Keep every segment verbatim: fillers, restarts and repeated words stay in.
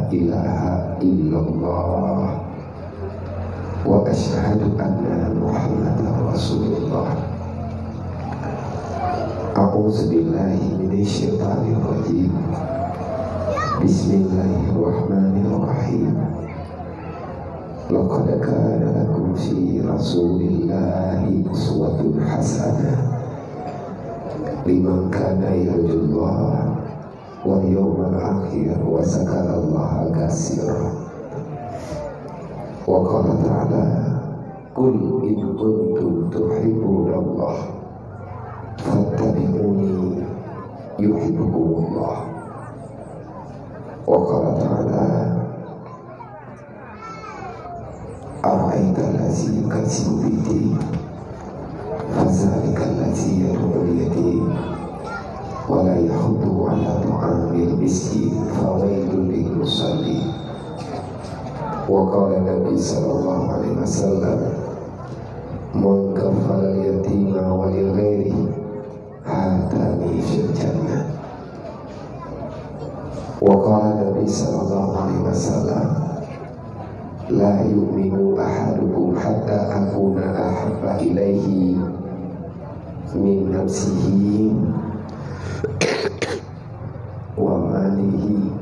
ilaha illallah wa asyhadu anna Muhammadar Rasulullah. A'udzu billahi minasy syaithanir rajim. Bismillahirrahmanirrahim. Laqad kana lakum fi Rasulillahi uswatun hasanah liman kana yarjullaha wal yawmal akhir wa dzakarallaha katsira. Wa qala ta'ala, "Qul in kuntum tuhibbunallah fattabi'uni yuhibbukumullah." Wa qala ta'ala, "Ara'aital ladzi yukazzibu biddin, fadzalikal ladzi yad'ul yatim, wa la yahuddu 'ala ta'amil miskin, fawailul lil musallin." Wa qala Nabi sallallahu alaihi wasallam, "Man kafalal yatima wa li ghairihi, hatani fil jannah." Wa qala Nabi sallallahu alaihi wasallam, "La yu'minu ahadukum hatta akuna ahabba ilaihi min nafsihi wa malihi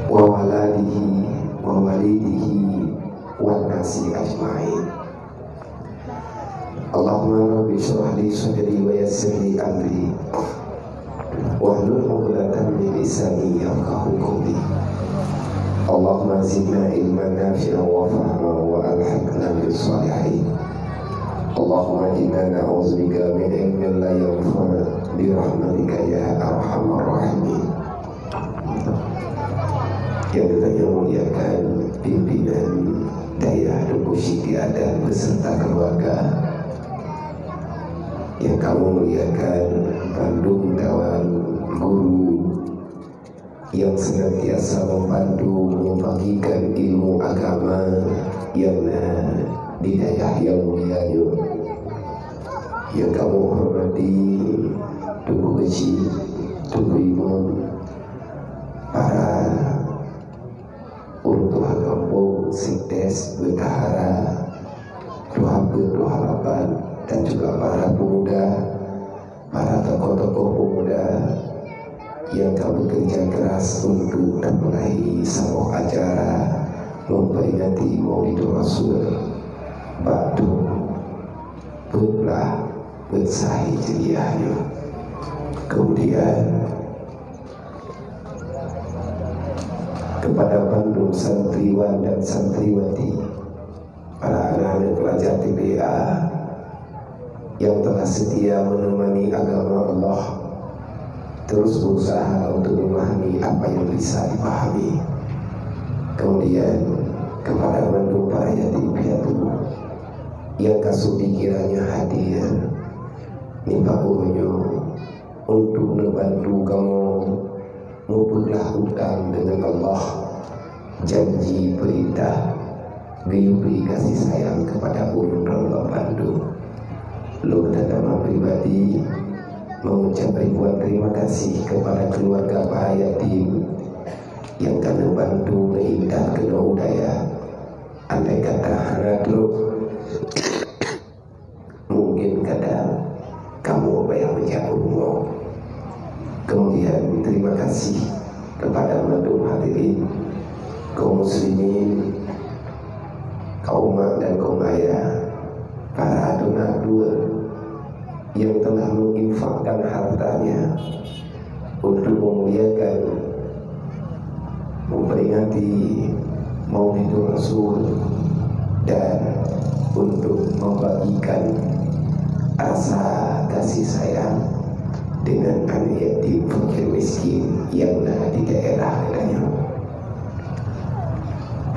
wa waladihi wa walidihi wan nasi ajma'in." Allahumma rabbi shrah li sadri wa yassir li amri wahlul 'uqdatam min lisani yafqahu qawli. Allahumma zidna ilman nafi'an wa fahman wa alhiqna bis shalihin. Allahumma inna na'udzubika min ilmin la yanfa' bi rahmatika ya arhamar rahimin. Yang kita muliakan pimpinan dayah Teungku Syiek Adam beserta keluarga, yang kamoe muliakan bandum dewan guru yang senantiasa membantu membagikan ilmu agama yang na di dayah yang mulia nyoe. Yang kamoe hormati Teungku Keuchik, Teungku Imum, para ureueng tuha gampông, sekdes, bendahara, tuha peuet, tuha lapan, dan juga para pemuda, para tokoh-tokoh pemuda yang ka bekerja keras untuk tapeulahi saboh acara memperingati Maulidur Rasul bak thôn peuet blaih peuet sa Hijriah nyoe. Kemudian, kepada bandum santriwan dan santriwati, para aneuk-aneuk pelajar T B A yang telah setia menemani agama Allah, terus berusaha untuk memahami apa yang bisa dipahami. Kemudian, kepada bandum para yatim piatu yang ka sudi kiranya hadir nibak uroe nyoe untuk neubantu kamoe meupeuglah utang deungon Allah, janji, peurintah, geuyue bri kasih sayang keupada ureueng droe bandum. Lôn teutamah pribadi mengucap ribuan terima kasih kepada keluarga para yatim nyang ka neubantu neuintat keunoe u dayah. Andai kata hana trok, mungkin kadang kamoe payah meujak u rumoh. Kemudian, terima kasih kepada mandum hadirin, kaum muslimin, kaum mak dan kaum ayah, para adoe, yang telah menginfakkan hartanya untuk memuliakan, memperingati Maulidur Rasul, dan untuk membagikan rasa kasih sayang dengan aneuk yatim fakir miskin yang na di daerah geutanyoe.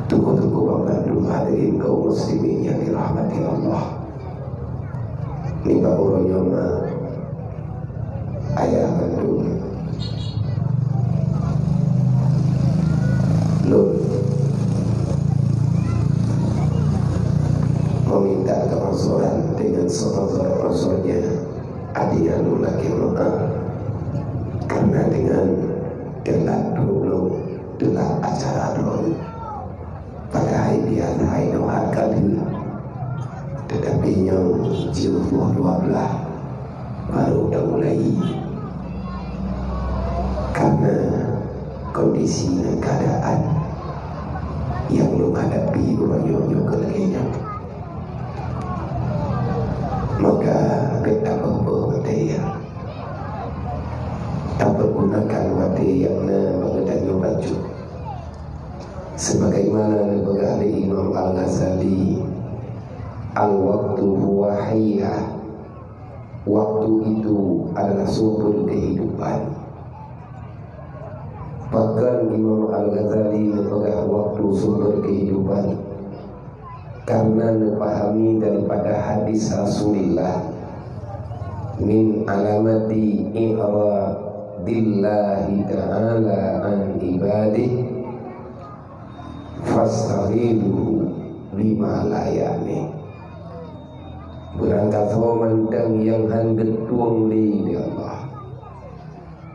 Teungku-teungku, bandum hadirin kaum muslimin yang dirahmati Allah. Nibak uroe nyoe, mak, ayah bandum, lôn meminta kemaksuran dengan seuzat-seuzatnya. Adik lôn lakèe meu'ah, karena dengan telat Dua belas baru dah mulai. Karena kondisi dan keadaan yang lôn hadapi uroe nyoe, nyoe keuh lagèe nyan. Maka, bèk tabeuh-beuh watèe nyan. Tapergunakan watèe nyang na bak geutanyoe bacut. Sebagaimana neupeugah lé Imam Al-Ghazali, "Al-waqtu huwa hayyah." Waktu itu adalah sumber kehidupan. Pakon Imam Al-Ghazali neupeugah waktu sumber kehidupan? Karena neupahami daripada hadis Rasulullah, "Min alamati i'radillahi ta'ala an ibadih, fastaghilu bima la ya'ni." Beurangkasoe mantong nyang hán geutueng lé, ya Allah.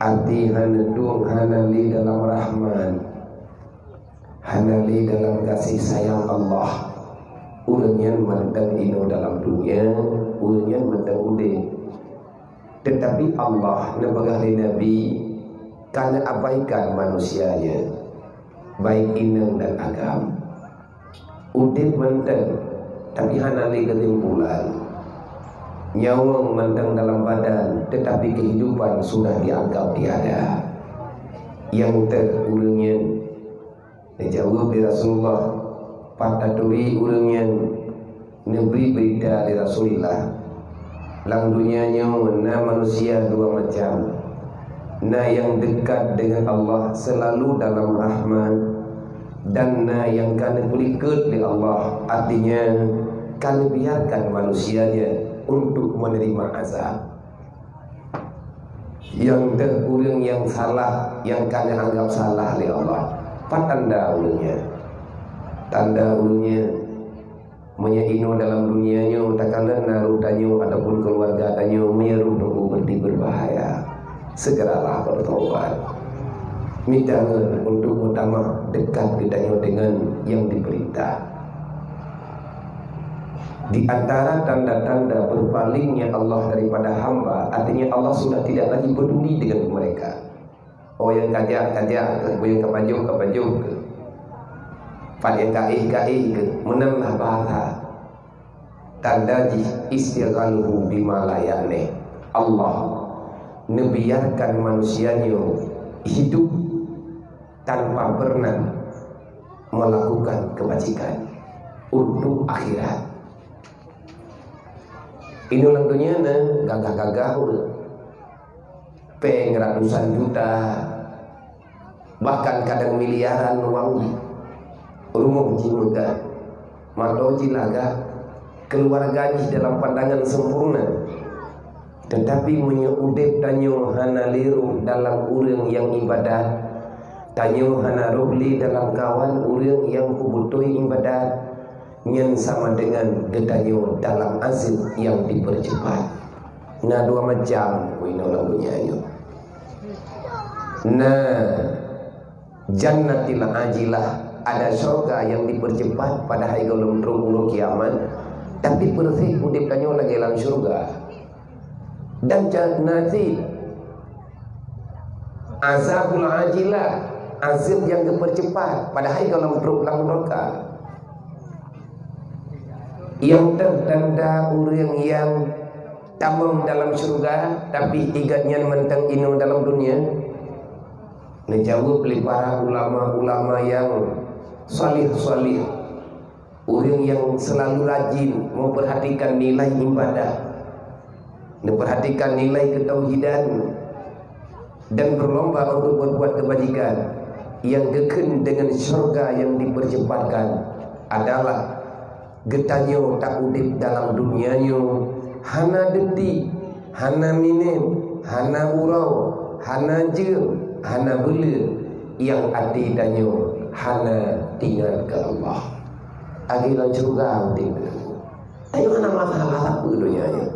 Arti hán geutueng, hana lé dalam rahmat, hana lé dalam gaséh sayang Allah. Ureuëng nyan mantong inoe dalam dunia, ureuëng nyan mantong udeb. Teutapi Allah neupeugah lé Nabi, ka neuabaikan manusia nyan, baik inong dan agam. Udeb mantong, tapi hana lé keusimpulan. Nyawöng mantong dalam badan, teutapi keuhidupan sudah dianggap tiada. Nyang teuh ureuëng nyan. Neujaweueb lé Rasulullah, "Pat taturi ureuëng nyan?" Neubri beurita lé Rasulullah, "Lam donya nyoe na manusia dua macam. Na nyang deukat deungon Allah seulalu dalam rahmat, dan na nyang ka neupeulikot lé Allah, artinya ka neubiarkan manusia nyan untuk menerima azab." Nyang teuh ureuëng nyang salah, nyang ka neuanggap salah lé Allah. Pat tanda ureuëng nyan? Tanda ureuëng nyan, meunyoe inoe dalam dunia nyoe takalon na roh tanyoe ataupun keuluwarga tanyoe, meunyoe roh teungku beurti beubahaya, segeralah beutaubat. Mita ngon untuk meutamah deukat geutanyoe deungon nyang dipeurintah. Di antara tanda-tanda beupalingnya Allah daripada hamba, artinya Allah sudah tidak lagi peduli dengan mereka. Oh, nyang kajak, kajak keuh, oh, nyang kapajoh, kapajoh keuh. Pat nyang kaéh, kaéh keuh. Meunan lah bahasa. Tanda jih, istighaluhu bima la ya'ni. Allah neubiarkan manusia nyoe hidup tanpa pernah melakukan kebajikan untuk akhirat. Inoe lam donya na gagah-gagah ureuëng. Péng ratusan juta, bahkan kadang miliaran wang jih. Rumoh jih meugah, mantong jih lagak, keuluwarga jih dalam pandangan sempurna. Teutapi meunyoe udeb tanyoe hana lé roh dalam ureuëng nyang ibadat, tanyoe hana roh lé dalam kawan ureuëng nyang peubeutôi ibadat, nyan sama deungon geutanyoe dalam azab nyang dipeurceupat. Na dua macam, wahai inoe lam donya nyoe. Na jannatil ajilah, ada syurga nyang dipeurceupat padahai gohlom trok uroe kiamat, tapi peureuseh udeb tanyoe lagée lam syurga. Dan ja-, na cit azabul ajilah, azab nyang geupeurceupat, padahai gohlom trok lam neuraka. Nyang teuh tanda ureuëng nyang tamong dalam syurga, tapi igat nyan mantong inoe dalam dunia? Neujaweueb lé para ulama-ulama nyang salih-salih, ureuëng nyang seulalu rajin memperhatikan nilai ibadah, memperhatikan nilai ketauhidan, dan berlomba untuk berbuat kebajikan, nyang geukheun deungon syurga nyang dipeurceupatkan adalah geutanyoe taudeb dalam dunia nyoe hana deunti, hana minéb, hana uroe, hana jeuem, hana buleuen, nyang até tanyoe hana teuingat keu Allah. Lagée lam syurga udeb. Tanyoe hana masalah sapeue donya nyoe.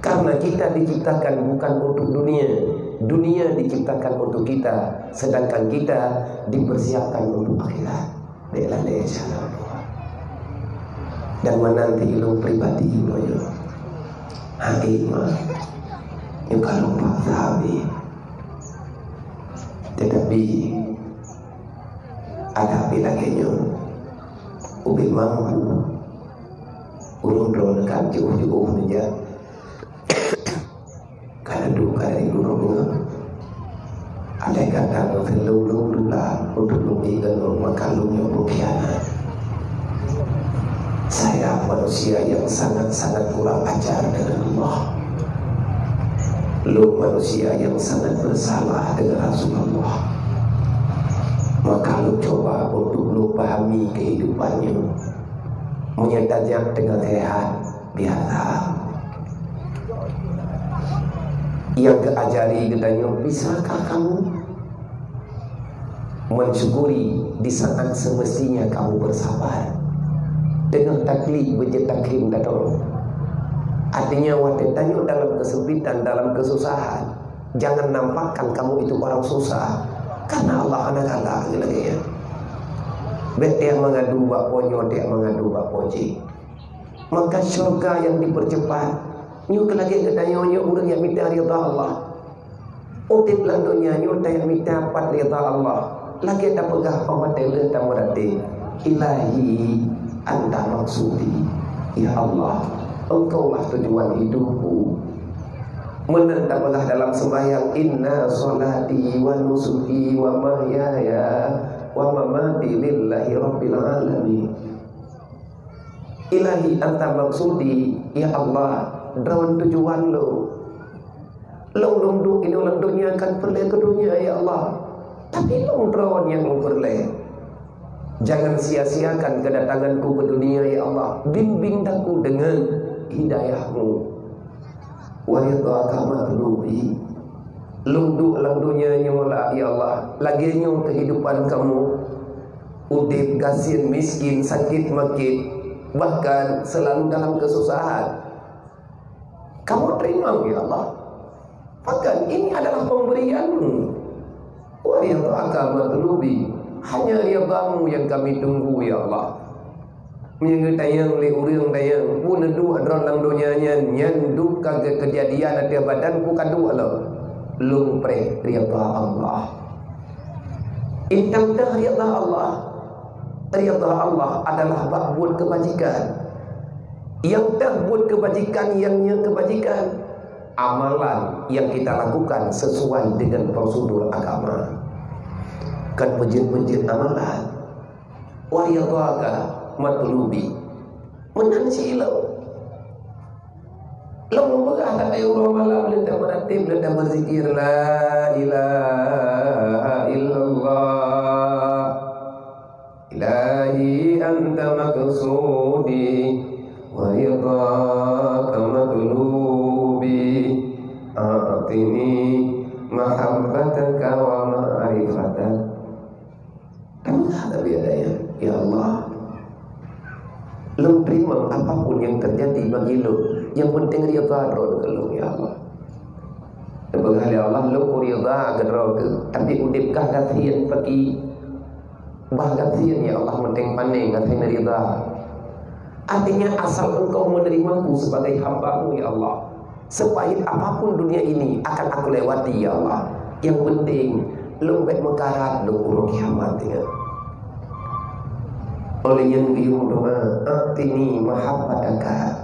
Karena kita diciptakan bukan untuk dunia. Dunia diciptakan untuk kita, sedangkan kita dipersiapkan untuk akhirat. Baiklah, insya Allah. Dan menanti ilmu pribadi, Ibu. Hati mah, nyoe ka lumpah sabe. Tetapi, ada pih lagèe nyoe, ubit mampu. Ureueng droeneuh ka jiôh-jiôh neujak. Ka duka dari gurèe. Andai kata meuteuleu lôn dula untuk lôn ingat lôn maka lôn nyang pengkhianat. Saya manusia yang sangat-sangat kurang ajar dengan Allah. Lôn manusia yang sangat bersalah dengan Rasulullah. Maka lôn coba untuk lôn pahami kehidupan nyoe. Meunyoe tajak teungoh sehat, biasa. Nyang geuajari geutanyoe, bisakah kamu mensyukuri di saat semestinya kamu bersabar? Teungoh taklid beujeuet takhém tatong. Artinya, watèe tanyoe dalam kesempitan, dalam kesusahan, jangan nampakkan kamu itu orang susah, karena Allah hana galak lagèe nyan. Bèk tajak mengadu bak po nyoe, tajak mengadu bak po jih. Maka syurga nyang dipercepat. Nyoe keuh lagèe geutanyoe nyoe ureueng nyang mita ridha Allah. Udép lam donya nyoe tajak mita pat ridha Allah. Lagèe tapeugah óh watèe lheueh tameuratéb, "Ilahi, anta maksudi." Ya Allah, Engkaulah tujuan hidupku. Meunan tapeugah dalam sembahyang, "Inna sholati wa nusuki wa mahyaya wa mamati lillahi rabbil alamin." Ilahi anta maksudi, ya Allah, droen tujuan lôn. Lôn, lôn duek inoe lam donya kan peureulèe keu donya, ya Allah. Tapi lôn droen nyang lôn peureulèe. Jangan sia-siakan kedatanganku ke dunia, ya Allah. Bimbing aku dengan hidayah-Mu. Wa ridhaka mathlubi. Lôn duek lam donya nyoe lah, ya Allah. Lagèe nyoe kehidupan kamoe. Udép gasien, miskin, sakét, makét, bahkan selalu dalam kesusahan. Kamoe teurimong, ya Allah. Bahkan ini adalah pemberian-Mu. Wa ridhaka mathlubi. Hanya ridha-Mu yang kami tunggu, ya Allah. Meunyoe geutanyong lé ureueng tanyong, peue neuduek droen lam donya nyan, nyan duka geu-, keujadian ateueh badan peue ka duek lom. Lôn preh ridha Allah. Intan teuh ridha Allah. Ridha Allah adalah bak buet keubajikan. Nyang teuh buet keubajikan, nyang nyoe keubajikan. Amalan yang kita lakukan sesuai dengan prosedur agama. Kan peujeuet-peujeuet amalan. Wa ridhaka mathlubi. Meunan cit lom. Lôn meupeugah takai uroe malam lôn tameuratéb, lôn tameuzikir, la ilaha illallah. Ilahi anta maqsudi wa ridhaka mathlubi. A'tini mahabbataka wa ma'rifatak. Tapi ada ya, ya Allah. Lôn teurimong apapun yang terjadi bagi lôn, yang penting ridha droe keu lôn, ya Allah. Teupeugah lé Allah, lôn ridha keu droe keuh, tapi udép kah gasien paki. Bah gasien, ya Allah, meunteng panéh gasien ridha. Artinya, asal Engkau menerimaku sebagai hamba-Mu, ya Allah. Sepahit apapun dunia ini akan aku lewati, ya Allah. Yang penting, lôn bèk meukarat lôn uroe kiamat nyoe. Óh lheueh nyan geuyue doa, "A'tini mahabbataka."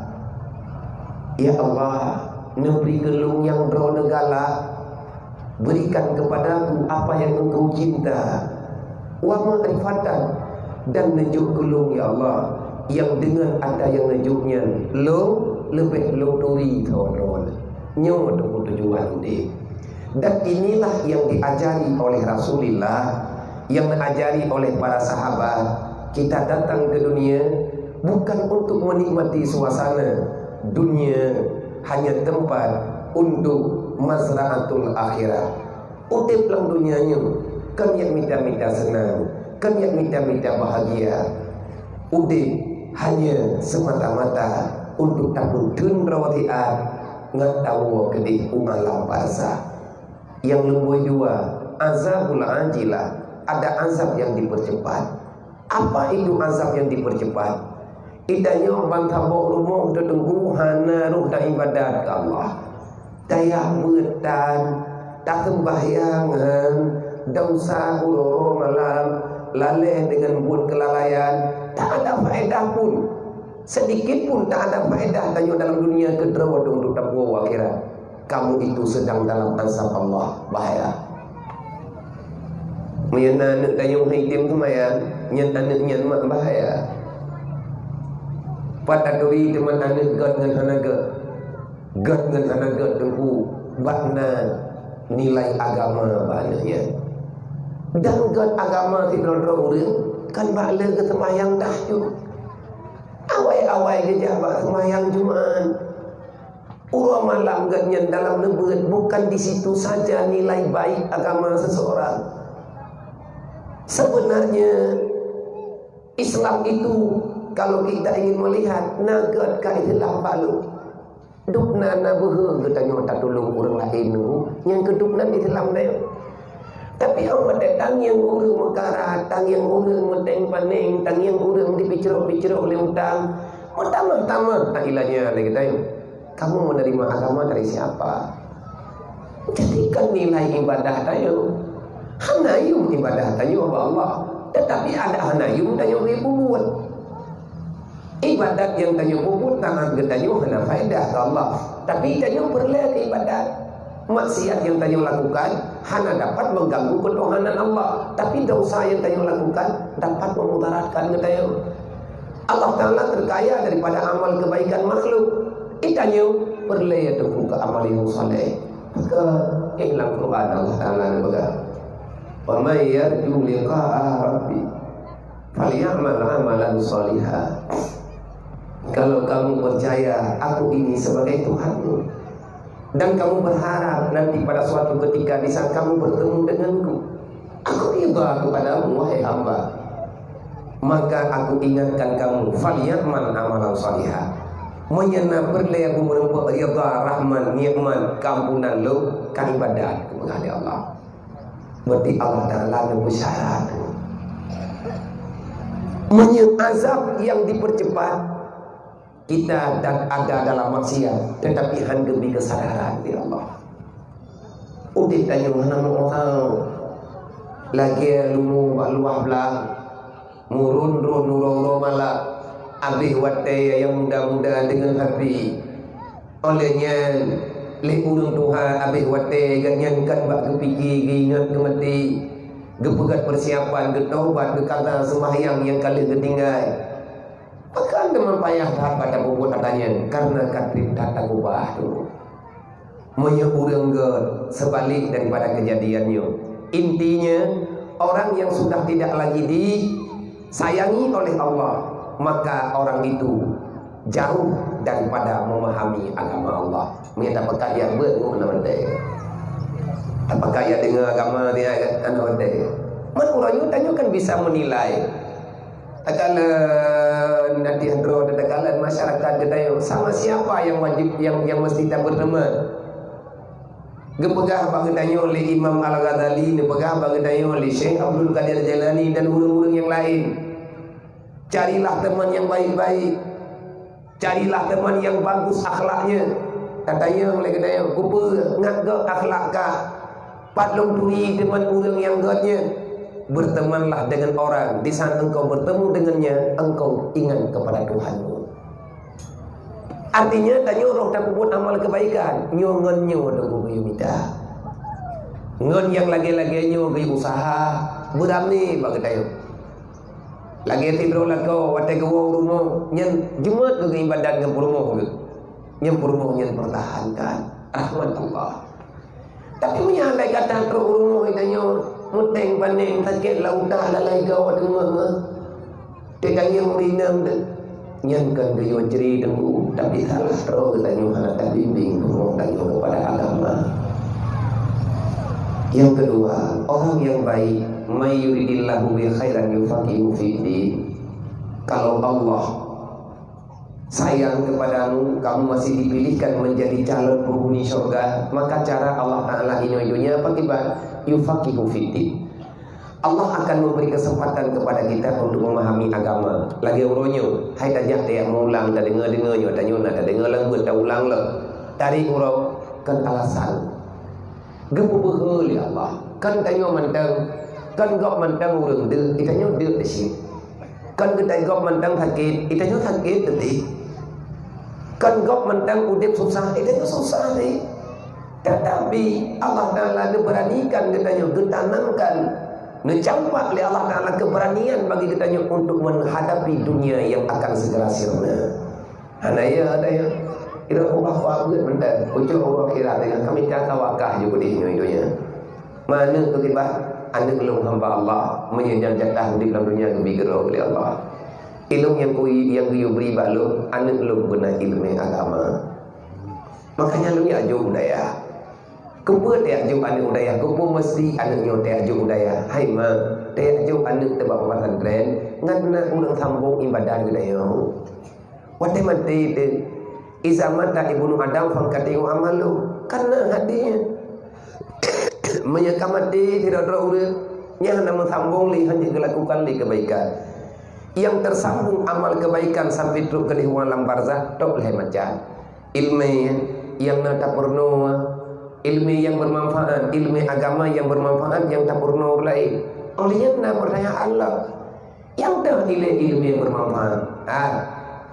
Ya Allah, neubri keu lôn nyang droeneuh galak. Berikan kepadaku apa yang Engkau cinta. Wa ma'rifatan, dan neujok keu lôn, ya Allah, yang dengan ata nyang neujok nyan, lôn leubeh lôn turi saboh droe. Nyoe teupeu tujuan udép. Dan inilah yang diajari oleh Rasulullah, yang diajari oleh para sahabat. Kita datang ke dunia bukan untuk menikmati suasana dunia, hanya tempat untuk mazra'atul akhirah. Udép lam donya nyoe, kon nyang mita-mita seunang, kon nyang mita-mita bahagia. Udép hanya semata-mata untuk tapeutheun droe siat ngon tawoe keudeh u alam barzakh. Nyang lumboi dua, azabul ajilah, ada azab yang dipercepat. Apa itu azab yang dipercepat? Geutanyoe ban saboh rumoh teungku hana rôh taibadat keu Allah. Tajak beuet tan, taseumbahyang han, desya uroe malam, lalée deungon buet keulalaian, tak ada faedah pun. Sedikit pun tak ada faedah tanyoe dalam dunia keudroe untuk tapuwoe akhirat. Kamu itu sedang dalam azab Allah. Bahaya. Meunyoe na aneuk tanyoe hana item seumayang, nyan aneuk nyan mak bahaya. Pat taturi teuma aneuk gét ngon hana gét. Gét ngon hana gét teungku, bak na nilai agama bak aneuk nyan. Dan gét agama sidroe-droe ureuëng kan bak le geuseumayang dah ju. Awai-awai geujak bak seumayang Jumat. Uroe malam gét nyan dalam neubeuet, bukan di situ saja nilai baik agama seseorang. Sebenarnya Islam itu, kalau kita ingin melihat, na gét ka Islam balu. Dubna na beuhe geutanyoe tatulông ureuëng laén nyoe, nyang keu dubna Islam dayeuh. Tapi awak tangieng ureuëng meukara, tangieng ureuëng meuteng paneng, tangieng ureuëng dipicrok-picrok lé utang, meutamah-tamah tak ilanya lé geutanyoe. Kamu menerima agama dari siapa? Jadi kan nilai ibadah tanyoe hana yum ibadah tanyoe bak Allah, tetapi ada hana yum tanyoe bri bubuet. Ibadat nyang tanyoe peubuet taát geutanyoe hana faedah keu Allah, tapi tanyoe peureulée keu ibadat. Maksiat nyang tanyoe lakukan hana dapat mengganggu keutuhanan Allah, tapi dosa nyang tanyoe lakukan dapat memudaratkan geutanyoe. Allah Taala terkaya daripada amal kebaikan makhluk. Geutanyoe peureulée teuku keu amal nyang saleh. Maka, eh, lam Quran Allah Taala geupeugah, "Wa may yarju liqa'a rabbih falyamal amalan shaliha." Kalau kamu percaya aku ini sebagai Tuhanmu, dan kamu berharap nanti pada suatu ketika di saat kamu bertemu denganku, aku ridha kepadamu, wahai hamba, maka aku ingatkan kamu, "Falyamal amalan shaliha." Meunyoe na peureulée aku meureumpok ridha Rahman, nikmat, keampunan lôn, ka ibadat kepada Allah. Berarti Allah Taala neubeusyarat. Meunyoe azab yang dipercepat, kita dan ada dalam maksiat, tetapi han geubri keusadaran di Allah. Udeb tanyoe hana meuoh, lagée lumu bak luwah blang, murun-run uroe-uroe malam, abéh watée nyang muda-muda deungon hapi. Óh lheueh nyan, lé ureuëng tuha abéh watée geuhnyan kan bak geupike geuingat geumaté, geupeugét peusiapan geutobat, geukaza seumahyang nyang ka lheueh geutinggai. Pakon teuma payah that bak tapeubuet atra nyan, kareuna ka treb that tagubah tu. Meunyoe ureuëng gét, seubalek daripada keujadian nyoe. Intinya, orang yang sudah tidak lagi disayangi oleh Allah, maka orang itu jauh daripada memahami agama Allah. Meunyoe tapeugah jak beuet ngon aneuk watée. Tapeugah jak deungoe agama dia aneuk watée. Man uroe nyoe tanyoe kan bisa menilai. Takalon ateueh droe, takalon masyarakat geutanyoe, sama siapa yang wajib, yang, yang mesti tabeureuman. Geupeugah bak geutanyoe lé Imam Al-Ghazali, neupeugah bak geutanyoe lé Syekh Abdul Qadir Jailani dan ureuëng-ureuëng nyang laén. Carilah teman yang baik-baik. Carilah teman yang bagus akhlaknya. Tatanyong lé geutanyoe, "Keupeue ngat gét akhlak kah? Pat lôn turi teman ureuëng nyang gét nyan?" Bertemanlah dengan orang, di saat engkau bertemu dengannya, engkau ingat kepada Tuhanmu. Artinya, tanyoe rôh tapeubuet amal kebaikan, nyoe ngon nyoe teungku geuyue mita. Ngon nyang lagée-lagée nyoe geuyue usaha, beuramé bak geutanyoe. Lagée sidroe lakoe watée geuwoe u rumoh, nyan Jumat geuh geuibadat ngon peurumoh geuh. Nyan peurumoh nyan pertahankan rahmat Allah. Tapi meunyoe andai kata trok u rumoh geutanyoe, meuteng paneng, sakét lam utak, lalai goe, teungoh-ngoh, teuka nyang rinang deuh, nyan kon geuyue cre teungku, tapi salah droe geutanyoe hana tabimbing peurumoh tanyoe kepada agama. Yang kedua, orang yang baik, "May yuridillahu bihi khairan yufaqihu fiddin." Kalau Allah sayang kepadamu, kamu masih dipilihkan menjadi calon penghuni syurga, maka cara Allah Taala inoe i donya apa kiban? Yufaqihu fiddin. Allah akan memberi kesempatan kepada kita untuk memahami agama. Lagèe uroe nyoe, hai tajak tajak meulang, tadeungoe-deungoe nyoe, tanyoe na tadeungoe lam buet taulang lom. Tarék uroe kon alasan. Geupeubeuhe lé Allah. Kon tanyoe mantong, kon gob mantong ureueng deuek, tanyoe deuek cit. Kon geutanyoe gob mantong sakét, tanyoe sakét teuh. Kon gob mantong udép susah, tanyoe susah teuh. Tetapi Allah Taala geubeuranikan geutanyoe, geutanamkan, neucampak lé Allah Taala keberanian bagi geutanyoe untuk menghadapi dunia yang akan segera sirna. Hana ya, ada ya. Kira Allah kuat mantong. Ucok Allah kira dengan kami kata wakah juga di dunia. Mana tu tiba aneuk lôn hamba Allah, meunyoe nyang jatah udép lam dunia geubi keudroe lé Allah. Ilôn nyang kui, nyang geuyue bri bak lôn, aneuk lôn beuna ileumèe agama. Makanya lôn jak jok u dayah. Keupeue tajak jok aneuk u dayah? Keupeue meusti aneuk nyoe tajak jok u dayah? Hai ma, tajak jok aneuk teuh bak pesantren ngon na ureueng sambong ibadah geutanyoe. Watèe maté teuh, "Iza mata ibnu Adam fangkati amaluhu." Kan na hadis nyan. Meunyoe ka maté sidroe-droe ureueng, nyan hana meusambong lé, hana geulakukan lé keubaikan. Nyang teusambong amal keubaikan sampai trok keu lheueh lam barzakh, trok lhèe macam. Ileumèe nyang na tapeurunoe, ileumèe nyang bermanfaat, ileumèe agama nyang bermanfaat nyang tapeurunoe ureueng laén. Óh lheueh nyan na peurtanyaan lom. Nyang deuh ilèe ileumèe bermanfaat. Ah,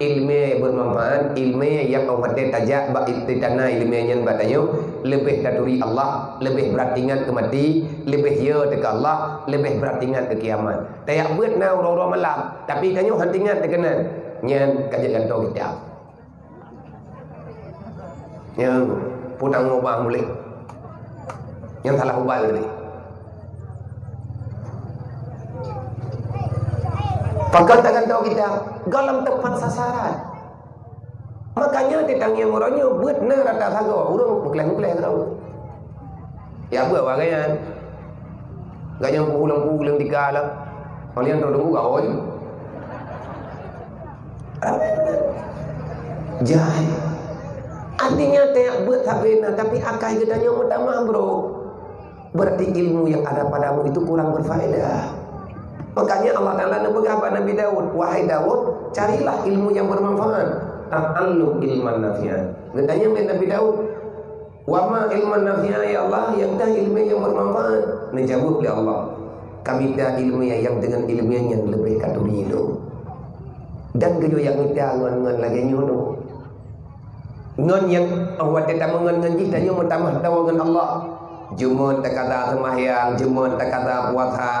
ileumèe bermanfaat, ileumèe nyang óh watèe tajak bak istana ileumèe nyan bak tanyoe, leubeh taturi Allah, leubeh brat ingat keu maté, leubeh yo teuka Allah, leubeh brat ingat keu kiamat. Tajak beuet na uroe-uroe malam, tapi tanyoe hana ingat teuka nan. Nyan ka jeuet gantoe kitab. Nyang putang ubah mulai. Nyang salah ubah tadi. Pakon tagantoe kitab, goh lom teumpat sasaran. Makanya di tangieng uroe nyoe beuet na rata sagoe, ureueng meukleh-meukleh keudroe. Ya, beuet awak gobnyan. Gobnyan peuhu lam kubu leueng tika lah. Awak nyan trok teungku gaul. Jai. Artinya, tajak beuet sabe na, tapi akai geutanyoe meutamah, bro. Berarti ilmu yang ada padamu itu kurang berfaedah. Makanya Allah Taala neupeugah bak Nabi Daud, "Wahai Daud, carilah ilmu yang bermanfaat." Ta'allum ilman nafi'an. Geutanyong lé Nabi Daud, "Wa ma ilman nafi'a ya Allah, nyang ka ileumèe nyang bermanfaat?" Neujaweueb lé Allah, "Ka mita ileumèe nyang deungon ileumèe nyan leubeh ka turi lôn." Dan geuyue jak mita ngon-ngon lagèe nyoe nyoe. Ngon nyang watèe tameungon ngon jih tanyoe meutamah tawoe ngon Allah. Jeumeun takaza seumahyang, jeumeun takaza puasa,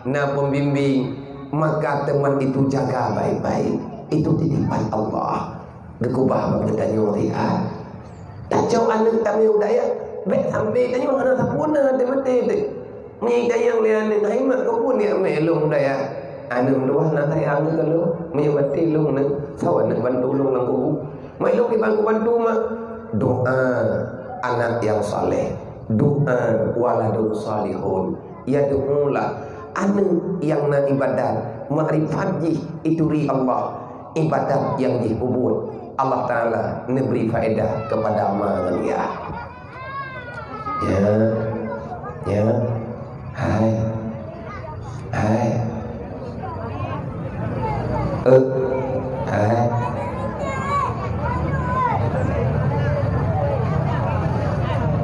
na pembimbing, maka teuma itu jaga baik-baik. Itu titipan Allah. Geukeubah bak geutanyoe rian. Tacok aneuk tamé u dayah, bèk sampai tanyoe hana sapeue na teumaté teuh. Meunyoe tanyong lé aneuk, "Hai mak, keupeue neujak mè lôn u dayah?" Aneuk dua na sayang keu lôn, meunyoe maté lôn na, soe aneuk bantu lôn lam kubu? Mak, lôn kiban kubantu, mak? Doa anak yang saleh, doa waladun salihun. Ya, doalah aneuk nyang na ibadat, makrifat jih ituri Allah. Ibadat nyang jih peubuet, Allah Taala neubri faedah keupada ma ngon yah. Ya, ya, hai, hai, eh, hai,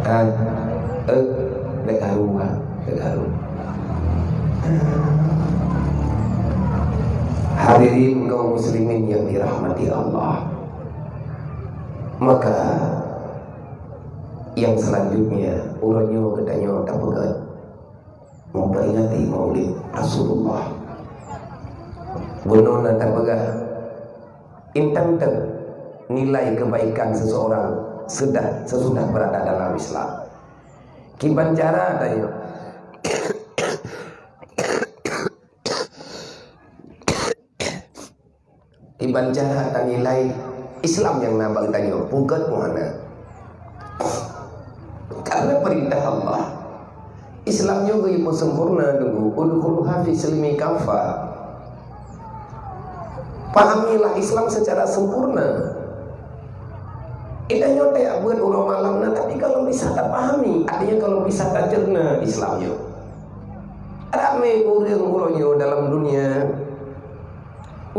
hai, eh, bèk karu, ha, bèk karu. Hadirin kaum muslimin yang dirahmati Allah. Maka yang selanjutnya, uroe nyoe geutanyoe tapeugah memperingati Maulid Rasulullah. Bunoe na tapeugah, intan teuh nilai kebaikan seseorang sudah, sesudah berada dalam Islam. Kiban cara tanyoe Kiban cara tanilai Islam nyang na bak geutanyoe, peugöt muhana. Karena perintah Allah, Islam nyoe geuyue peusempurna dulu, "Udkhuluha fi silmi kaffah." Pahamilah Islam secara sempurna. Geutanyoe tajak beuet uroe malam na, tapi kalau bisa tapahami, artinya kalau bisa tacerna Islam nyoe. Ramé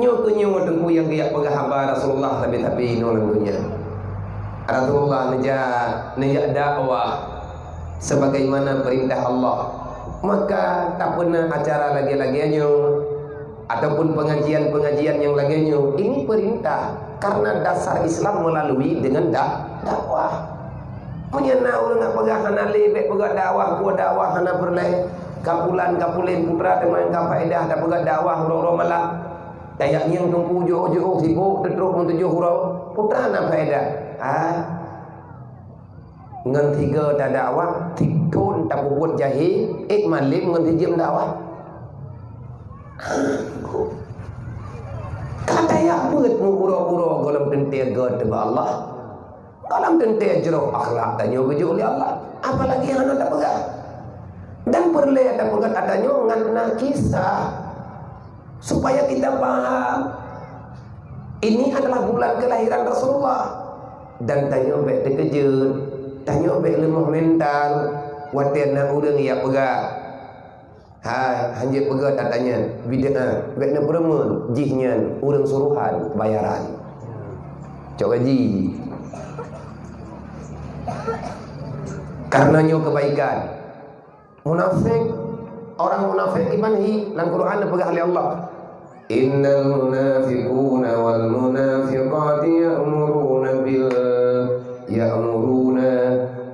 Nyoe keuh nyoe teungku nyang geujak peugah haba Rasulullah sabe-sabe inoe lam donya. Rasulullah neujak, neujak dakwah sebagaimana perintah Allah. Maka tapeuna acara lagée-lagée nyoe ataupun pengajian-pengajian nyang lagée nyoe, ini perintah karena dasar Islam melalui dengan dak-, dakwah. Meunyoe na ureuëng peugah hana lé, bék peugah dakwah, peue dakwah hana peureulée. Ka pulan, ka pulen putra teuma ka faedah, tapeugah dakwah uroe-uroe malam. Tajak ngieng teungku jiôh-jiôh sibok teutrok meutujoh uroe, peue na faedah? Ah. Ngon tiga tadakwah, tiga thon tapeubuet jahé, ék malem ngon sijeuem dakwah. Ka tajak beuet meuuroe-uroe gohlom teuntée gét bak Allah. Gohlom teuntée jroh akhlak tanyoe geujok lé Allah. Apalagi hana tapeugah. Dan peureulée tapeugah tanyoe ngon na kisah. Supaya kita paham, ini adalah bulan kelahiran Rasulullah. Dan tanyoe bék teukeujot, tanyoe bék leumoh mental, watée na ureuëng ya peugah, hai, hanjeuet peugah tata nyan, bid'ah, bék na peureumeun, jih nyan ureuëng suruhan bayaran. Cok gaji. Karena nyoe kebaikan. Munafék, orang munafék iman hi, lam Quran neupeugah lé Allah, "Innal munafiquna wal munafiqati ya'muruna bil, ya'muruna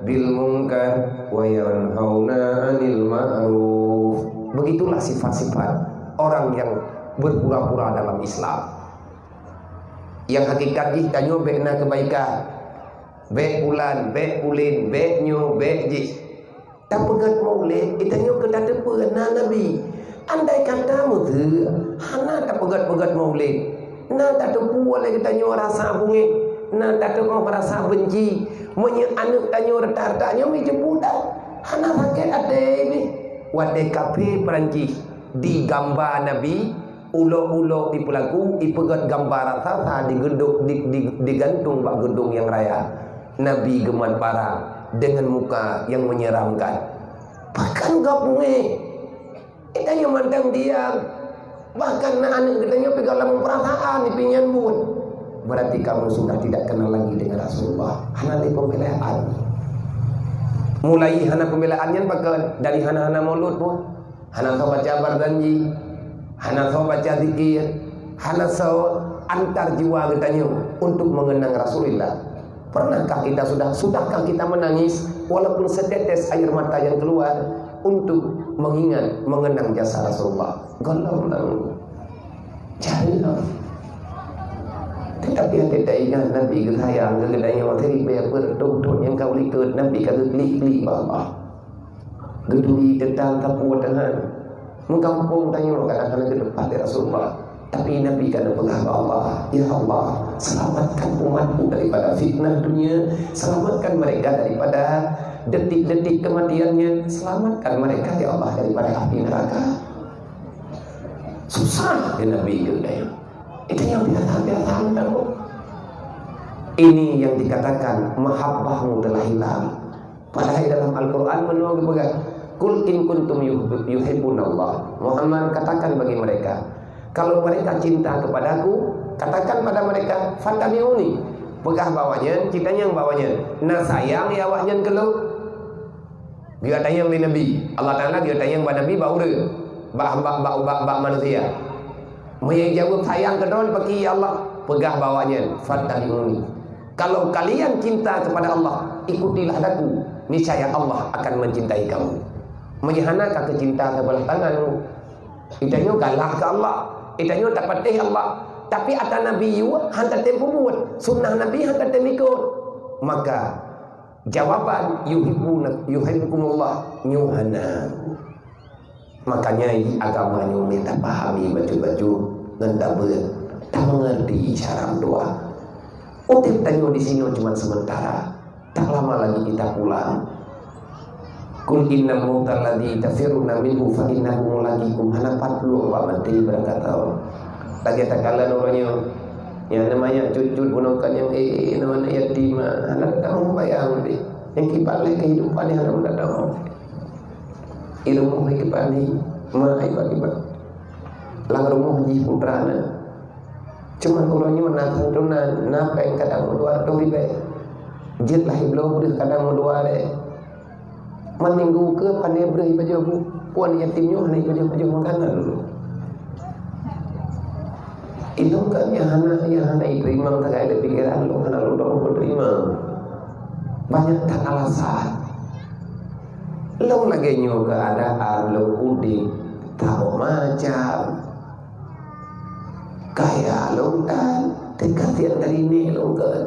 bil munkar wa yanhauna 'anil ma'ruf." Begitulah sifat-sifat orang yang berpura-pura dalam Islam. Yang hakikat jih tanyoe bék na kebaikan. Bék pulan, bék pulen, bék nyoe, bék jih. Tapeugét Maulid, geutanyoe keu tateupeue na Nabi. Andai kata meuseu hana tapeugét-peugét Maulid, na tateupeue lé geutanyoe rasa beungéh, na tateupeue rasa beunci. Meunyoe aneuëk tanyoe reutak-reutak nyoe meujeupeudak, hana sakét até pih. Watée kafé Perancis digamba Nabi, ulo-ulo ipeulaku, ipeugét gamba raksasa digedok, di, di, digantung bak geudong nyang raya. Nabi geumat parang dengan muka yang menyeramkan. Bahkan geupeungéh, geutanyoe mantong diam. Bahkan na aneuëk geutanyoe pih gohlom meupeurasaan di pinyan buet. Berarti kamu sudah tidak kenal lagi dengan Rasulullah. Hana lé pembelaan. Mulai hana pembelaan nyan pakon? Dari hana-hana maulud pun. Hana soe baca Barzanji, hana soe baca zikir, hana soe antar jiwa geutanyoe untuk mengenang Rasulullah. Pernahkah kita sudah, sudahkah kita menangis walaupun setetes air mata yang keluar untuk mengingat, mengenang jasa Rasulullah? Gohlom na. Jareueng. Tetapi até taingat Nabi geusayang keu geutanyoe, siribée peuet reutôh thon nyang ka u likot Nabi ka geuklik-klik bak Allah. Geuturi teuntang sapeue teuhan. Meugampông tanyoe kadang hana geuteupah lé Rasulullah. Tapi Nabi ka neupeugah bak Allah, "Ya Allah, selamatkan umatku daripada fitnah dunia, selamatkan mereka daripada detik-detik kematiannya, selamatkan mereka, ya Allah, daripada api neraka." Susah ya Nabi geutanyoe. Itu yang biasa-biasa. Ini yang dikatakan mahabbahmu telah hilang. Padahai dalam Al-Quran meunoe geupeugah, "Qul in kuntum yuhib-, yuhibbunallah." Muhammad, katakan bagi mereka, kalau mereka cinta kepadaku, katakan pada mereka, "Fattabi'uni." Peugah bak awaknyan, geutanyoe bak awaknyan, na sayang ya awaknyan keu lôn? Geuyue tanyong lé Nabi. Allah Taala geuyue tanyong bak Nabi, bak ureuëng, bak, bak, bak, bak, bak manusia. Meunyoe jaweueb sayang keudroe, pakri ya Allah, peugah bak awaknyan, "Fattabi'uni." Kalau kalian cinta kepada Allah, ikutilah aku, niscaya Allah akan mencintai kamu. Meunyoe hana ka keu cinta saboh tangan, geutanyoe galak keu Allah, geutanyoe tapatéh Allah, tapi ata Nabi yue han tatem peubuet, sunnah Nabi han tatem ikot, maka jawaban yuhibbuna, yuhibbukumullah nyoe hana. Makanya agama nyoe mita pahami bacut-bacut ngon tabeuet, tameungerti cara meudoa. Udeb tanyoe disinoe cuma sementara, tak lama lagi kita pulang. "Qul innal mautal ladzi tafirruna minhu fa innahu mulaqikum." Hana pat lôn bak maté beurangkat awak. Lagée takalon uroe nyoe, nyang na manyak cut-cut bunoe ka nyang, eh, eh, na manyak yatim, hana datang bayang deh. Nyang kiban lé kehidupan nyang hana datang. Di rumoh lé kiban ni, ma iban-iban. Lam rumoh jih putra na. Cuma uroe nyoe na santunan, na péng kadang meudua reutôh ribèe. Jeuet lahé bloe breueh kadang meudua ribèe. Man minggu keu pané breueh ipajoh bu, pu aneuk yatim nyoe hana ipajoh-pajoh makanan. Ilôn kan nyang hana, nyang hana iteurimong sagai lé pikeran lôn, hana lôn dong kuteurimong. Banyak that alasan. Lôn lagèe nyoe keuadaan lôn udép, saboh macam. Kaya lôn tan, teuka siat dari nek lôn keu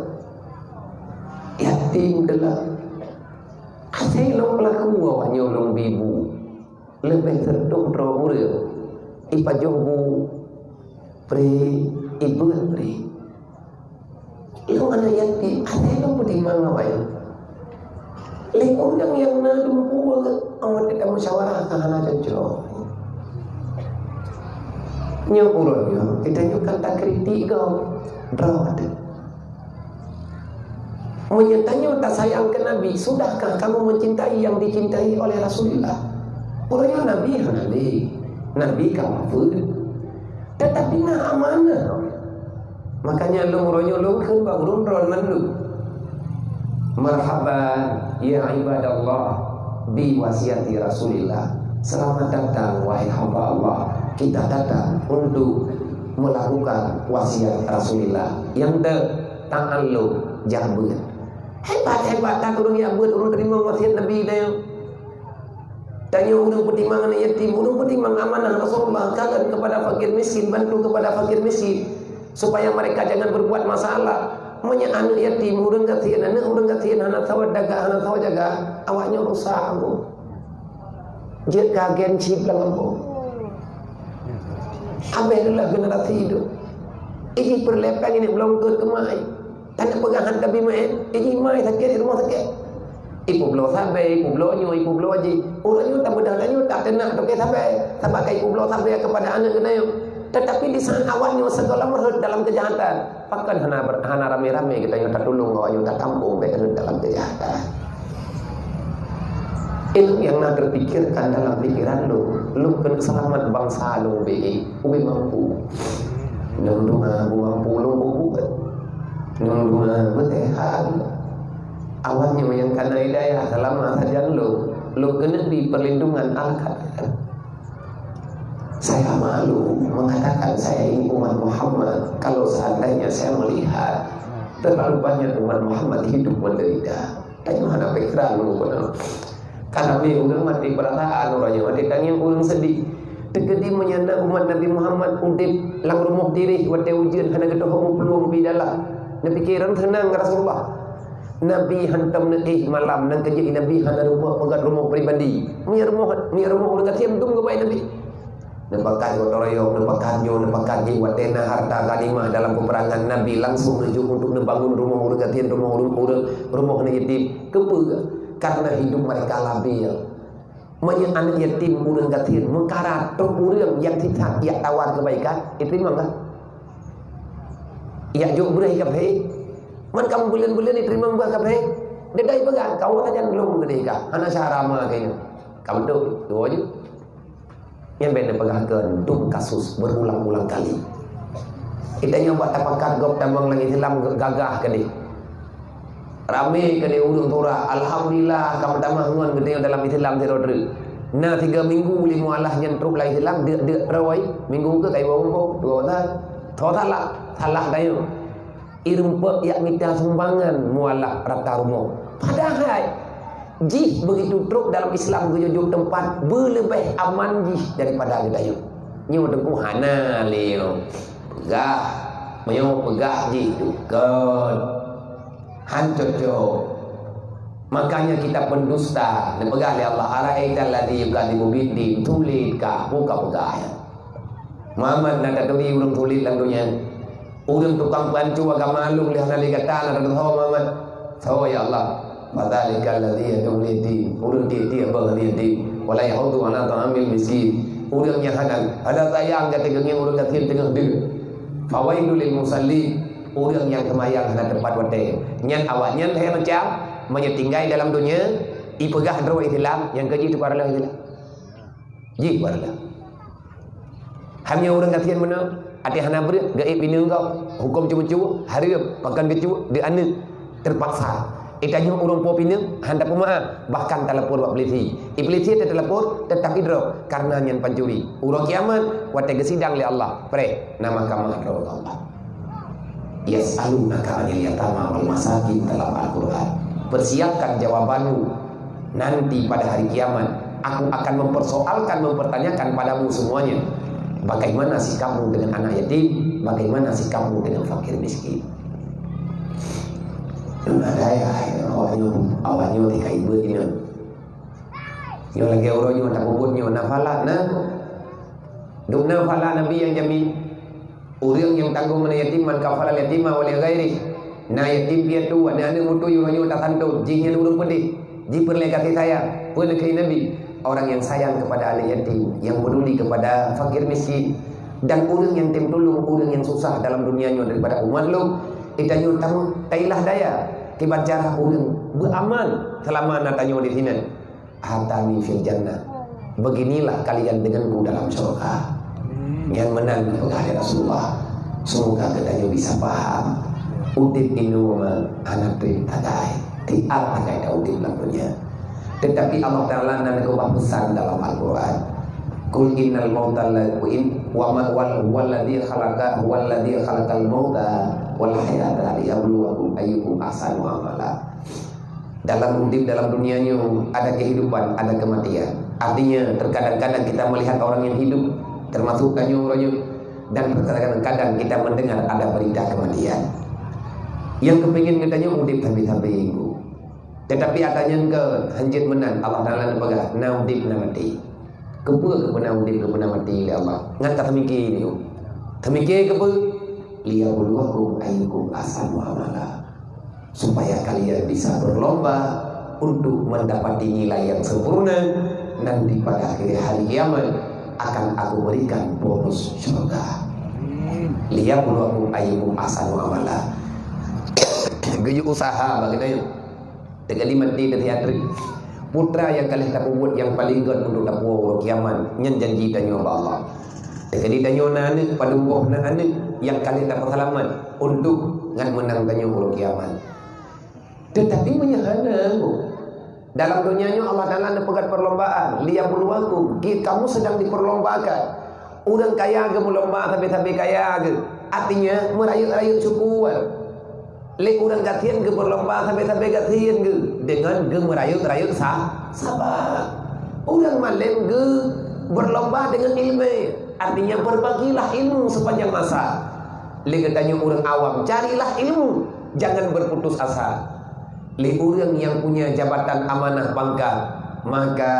yatim teulak. Asai lôn peulaku awak nyoe lôn bi bu. Leubeh seureutôh droe ureueng ipajoh bu pré, ibeuet pré. Ilôn aneuk yatim, asai lôn peutimang awai. Lé ureueng nyang na dumpeue, awai teuka musyawarah ka hana cocok. Nyoe uroe nyoe, geutanyoe kan takritik gob, droe teuh. Meunyoe tanyoe tasayang keu Nabi, sudahkah kamu mencintai yang dicintai oleh Rasulullah? Uroe nyoe Nabi hana lé, Nabi ka wafeuet. Teutapi na amanah. Makanya lôn uroe nyoe lôn kheun bak ureueng droe mandum. Marhaban ya ibadallah bi wasiati Rasulillah. Selamat datang wahai hamba Allah. Kita datang untuk melakukan wasiat Rasulillah. Nyang te ta'alluq jak beuet. Hebat-hebat that ureueng jak beuet, ureueng teurimong wasiat Nabi nyoe. Tanyoe ureueng peutimang aneuk yatim, ureueng peutimang amanah Rasulullah, kalon kepada fakir miskin, bantu kepada fakir miskin, supaya mereka jangan berbuat masalah. Meunyoe aneuk yatim, ureueng gasien, aneuk ureueng gasien hana sawa dagang, hana sawa jaga, awak nyoe rusak bu. Jeuet ka agen chip lam gampông. Abéh deulah generasi hidup. Iji peureulèe péng ini belom keut keumai. Taneuk peugah han tabi meu'én, iji mai sakét, di rumoh sakét. Ipeubloe sabe, ipeubloe nyoe, ipeubloe jih. Ureueng nyoe tabeudah tanyoe tak teunak toke sabe, sabab ka ipeubloe sabe kepada aneuk geutanyoe. Tetapi di saat awak nyoe segala merhut dalam kejahatan, pakon hana ber-, hana ramé-ramé geutanyoe tatulông awak nyoe tatampông bék rhot dalam kejahatan. Ilmu nyang na teupikirkan dalam pikiran lôn, lôn keuneuk seulamat bansa lôn ubé, ubé mampu. Lôn doa bu mampu lôn bubuet. Lôn doa beuteuhan. Awak nyoe nyang kana hidayah seulama sajan lôn, lôn keuneuk di perlindungan Al-Qadar. Saya malu mengatakan saya ini umat Muhammad kalau seandainya saya melihat terlalu banyak umat Muhammad hidup menderita. Tanyoe hana pikiran lôn keunoe. Ka ramé ureueng maté peurasaan, uroe nyoe maté tangieng ureueng seudeh. Teukeudi meunyoe na umat Nabi Muhammad udeb lam rumoh direh watée ujeuen hana geutohô meuplueng bidala. Neupiké ron seunang Rasulullah. Nabi hantom neuéh malam, nang keujeuet Nabi hana rumoh peugöt rumoh pribadi. Meunyoe rumoh, meunyoe rumoh ureueng gasien dum geubai Nabi. Neupakat gotong royong, neupakat nyoe, neupakat jih, watée na harta ghanimah dalam peperangan, Nabi langsung neujok untuk neubangun rumoh ureueng gasien, rumoh ureueng, ureueng, rumoh aneuk yatim. Keupeue? Karena hidup mereka labil. Meunyoe aneuk yatim ureueng gasien meukarat trok ureueng nyang sisat jak tawar keubaikan, iteurimong kah? Jak jok breueh kafé? Man kamoe buleuen-buleuen iteurimong breueh kafé? Deudai peugah, kawa sajan lôn keudeh kah? Hana syara ma keunoe. Ka beutôi, dua jeuet. Nyan bék neupeugah keu dum kasus berulang-ulang kali. Geutanyoe bak tapakat gob tamong lam Islam gagah keudeh. Ramé keudeh ureueng surak, alhamdulillah ka meutamah ngon geutanyoe dalam Islam sidroe treuk. Na tiga minggu lé mualah nyan trok lam Islam, deuk-deuk roi, minggu keu kayu bawang po, dua pasal. Tho salah, salah tanyoe. Ireumpok jak mita sumbangan mualah rata rumoh. Padahai jih begitu trok dalam Islam geujok teumpat beuleubeh aman jih daripada geutanyoe. Nyoe teungku hana lé nyoe. Peugah, meunyoe peugah jih dukon. Han cocok. Makanya kita pendusta. Neupeugah lé Allah, "Ara'aital ladzi yukadzibu biddin." Tuléh kah, buka peugah nyan. Muhammad na taturi ureueng tuléh lam donya. Ureueng tukang peuhanco agama lôn lé hana lé gata na tateuho Muhammad. Soe ya Allah? Fadzalikal ladzi yad'u yatim. Ureueng tiek-tiek beuh yatim. Wa la yahuddu ala ta'amil miskin. Ureueng nyang hana, hana sayang gata keu ngieng ureueng gasien teungoh deuk. Fawailul lil musallin. Ureueng nyang seumayang hana teumpat watée. Nyan awaknyan lhée macam, meunyoe tinggai dalam donya, ipeugah droe Islam, nyang keujih tukar leuh Islam. Jih barlah. Hanya ureueng gasien meunoe, Até hana breueh, geuék pineung gob, huköm ceumeucue, hareuem, pakon keucue, deuh aneuk, teupaksa. Geutanyoe ureuëng po pineung, hana tapeumaáf, bahkan talapor bak polisi. Di polisi teutalapor, teutap idroe, kareuna nyan pancuri. Uroe kiamat, watée geusidang lé Allah, preh, na mahkamah droe Allah. Yas'alunaka 'anil yatama wal masakin dalam Al-Quran. Persiapkan jawabanmu nanti pada hari kiamat. Aku akan mempersoalkan, mempertanyakan padamu semuanya. Bagaimana sikapmu dengan anak yatim? Bagaimana sikapmu dengan fakir miskin? Nyoe na dayah, awaknyoe, awaknyoe tika ibu nyoe. Nyoe lagée uroe nyoe tapeubuet nyoe, na fala, na. Dum na fala Nabi nyang jamin. Ureuëng nyang tanggong aneuk yatim, man kafala yatima wa li ghairi. Na yatim piatu, aneuk-aneuk mutu uroe nyoe tasantot, jih nyan ureuëng peudeh, jih peureulée kasih sayang. Peue neukheun Nabi? Orang yang sayang kepada anak yatim, yang peduli kepada fakir miskin, dan ureuëng yang tem tulung ureuëng yang susah dalam dunia nyoe daripada umat lôn. Geutanyoe tamu tailah daya kiban cara ureuëng beuamal selama na tanyoe di sinan. Hatani fil jannah. Beginilah kalian denganku dalam syurga. Nyan meunan peugah lé Rasulullah. Semoga geutanyoe bisa paham. Udeb inoe hana treb tagai. Tiap tagai ta udeb lam dunia. Tetapi Allah Taala na geukeubah pesan dalam Al-Quran. Qul innal mautal ladzi wa ma wal huwallazi khalaqa huwallazi khalaqal mauta wal hayata liyabluwakum ayyukum ahsanu amala. Dalam udeb dalam dunia nyoe ada kehidupan, ada kematian. Artinya, terkadang-kadang kita melihat orang yang hidup, termasuk tanyoe uroe nyoe, dan terkadang-kadang kita mendengar ada berita kematian. Nyang keupingin geutanyoe udeb sabe-sabe nyoe. Tetapi ata nyan keu hanjeuet meunan Allah Taala neupeugah, na udeb na maté. Keupeue keupeuna udeb keupeuna maté lé Allah? Ngat ka tamike nyoe. Tamike keupeue? Liyabluwakum ayyukum ahsanu amala. Supaya kalian bisa berlomba untuk mendapati nilai yang sempurna, nanti pada akhir hari kiamat akan Aku berikan bonus syurga. Liyabluwakum ayyukum ahsanu amala. Geuyue usaha bagi tanyoe. Teugali maté teusiat treuk. Putra nyang ka lheueh tapeubuet nyang paleng gét untuk tapuwoe uroe kiamat, nyan janji tanyoe bak Allah. Teugali tanyoe na aneuk, padum boh na aneuk nyang ka lheueh tapeuseulamat untuk ngat meunang tanyoe uroe kiamat. Tetapi meunyoe hana, dalam donya nyoe Allah Taala neupeugét perlombaan, liyabluwakum, kamu sedang diperlombakan. Ureuëng kaya geumeulomba sabe-sabe kaya geuh, artinya meurayeuk-rayeuk syukur. Lé ureuëng gasien geumeulomba sabe-sabe gasien geuh deungon geumeurayeuk-rayeuk sa-, saba. Ureuëng malém geumeulomba deungon iéleumé, artinya berbagilah ilmu sepanjang masa. Lé geutanyoe ureuëng awam, carilah ilmu, jangan berputus asa. Lé ureuëng nyang punya jabatan amanah pangkat, maka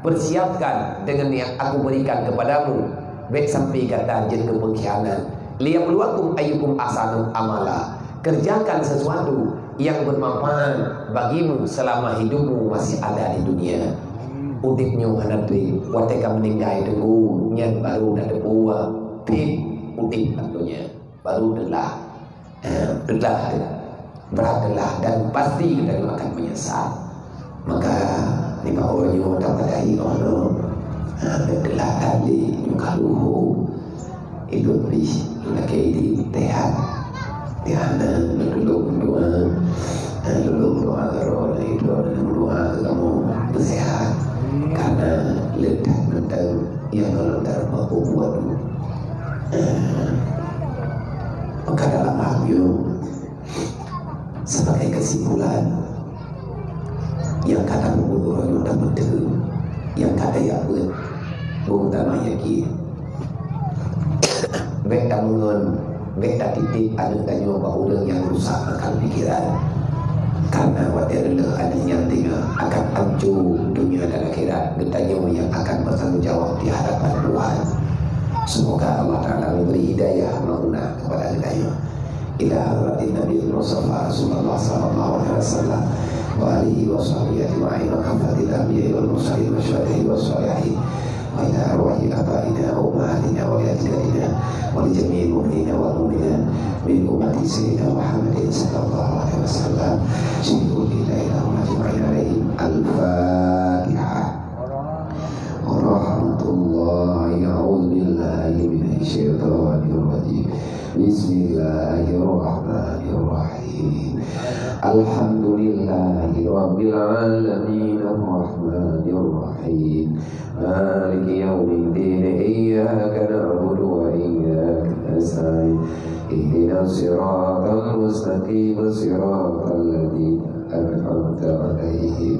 persiapkan dengan yang Aku berikan kepadamu, bék sampai gata jeuet keu peungkhianat. Liyabluwakum ayyukum ahsanu amala. Kerjakan sesuatu yang bermanfaat bagimu selama hidupmu masih ada di dunia. Udeb nyoe hana treb, watée ka meuninggai teungku, nyan baru na teupeue, udeb lam donya. Baru teulah. Eh, teulah, brat teulah dan pasti geutanyoe akan menyesal. Maka, nibak uroe nyoe tapadai Allah, eh, teulah tadi nyoe ka luhu. Hidup pih lakée di tehat. Di hana neutulông doa. Eh, tulông doa keu droe, droe doa keu kamoe peusehat. Karena le that mantong nyang Allah Taala mampu buat. Maka dalam hal nyoe, sebagai kesimpulan, nyang ka tapeubuet uroe nyoe tapeuteupeue, nyang ka tajak beuet, beutama yakin. Bék tameungon, bék tatitip aneuk tanyoe bak ureuëng nyang rusak akal pikiran. Karena watée reuloh aneuk nyan tinggai akan ancô donya dan akhirat, geutanyoe nyang akan bertanggung jawab di hadapan Tuhan. Semoga Allah Taala memberi hidayah maunah kepada geutanyoe. Ila hadratin Nabi Mustafa Rasulullah sallallahu alaihi wasallam wa alihi wa sahbihi ajma'in wa kafatil anbiya wal mursalin wa syuhada'i wa shalihin. Wa ila arwahi abaina wa ummahatina wa ajdadina wa li jami'il mu'minina wal mu'minat min ummati sayyidina Muhammadin sallallahu alaihi wasallam. Syukur lillahi lahum ajma'in alaihim. Al-Fatihah. Warahmatullahi, a'udzu billahi minasy syaithanir الحمد لله رب العالمين، الرحمن الرحيم، مالك يوم الدين، إياك نعبد وإياك نستعين، اهدنا الصراط المستقيم، صراط الذين أنعمت عليهم،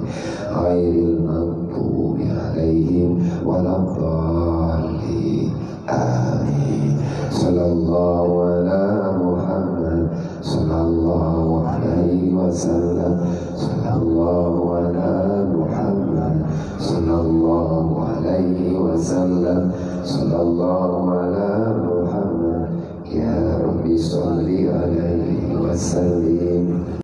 غير المغضوب عليهم ولا الضالين. آمين. صلى الله على محمد، صلى الله عليه وسلم، صلى الله على محمد، صلى الله عليه وسلم، صلى الله على محمد. يا رب صل عليه وسلم.